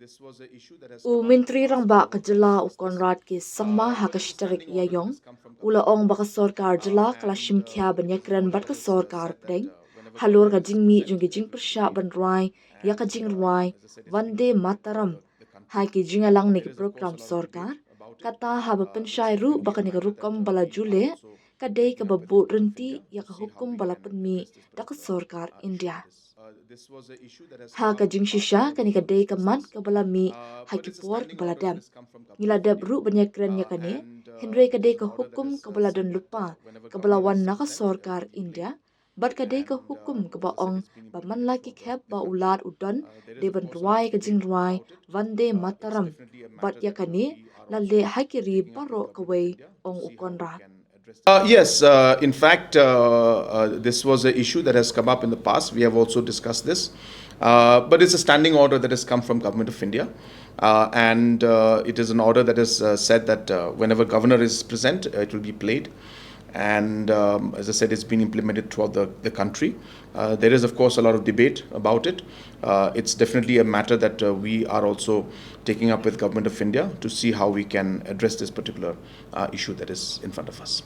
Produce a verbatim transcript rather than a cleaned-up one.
U Myntri Rangbah ka jylla u Conrad K Sangma ha ka shi tarik Ïaïong u la ong ba ka sorkar jylla ka la shim khia ban ïakren bad ka sorkar pdeng halor ka jingmih jong ki jingpyrshah ban rwai ïa ka jingrwai Vande Mataram ha ki jingïalang ne ki program sorkar, kata haba pynshai ruh ba kane ka rukom ba la ju leh ka dei kaba bud ryntih ïa ka hukum ba la pynmih da ka sorkar India. Ha ka jingshisha, kane ka dei ka mat kaba la mih ha ki por kaba la dep. Ngi la dep ruh ban ïakren ïa kane, hynrei ka dei ka hukum kaba la don lypa kaba la wan na ka sorkar India, bad ka dei ka hukum kaba ong ba man la ki khep ba u Lad u don, dei ban rwai ka jingrwai Vande Mataram. Bad ïa kane la leh ha ki ri baroh kawei, ong u Conrad. Uh, yes, uh, in fact, uh, uh, this was an issue that has come up in the past. We have also discussed this. Uh, but it's a standing order that has come from Government of India. Uh, and uh, it is an order that has uh, said that uh, whenever governor is present, uh, it will be played. And um, as I said, it's been implemented throughout the, the country. Uh, there is, of course, a lot of debate about it. Uh, it's definitely a matter that uh, we are also taking up with Government of India to see how we can address this particular uh, issue that is in front of us.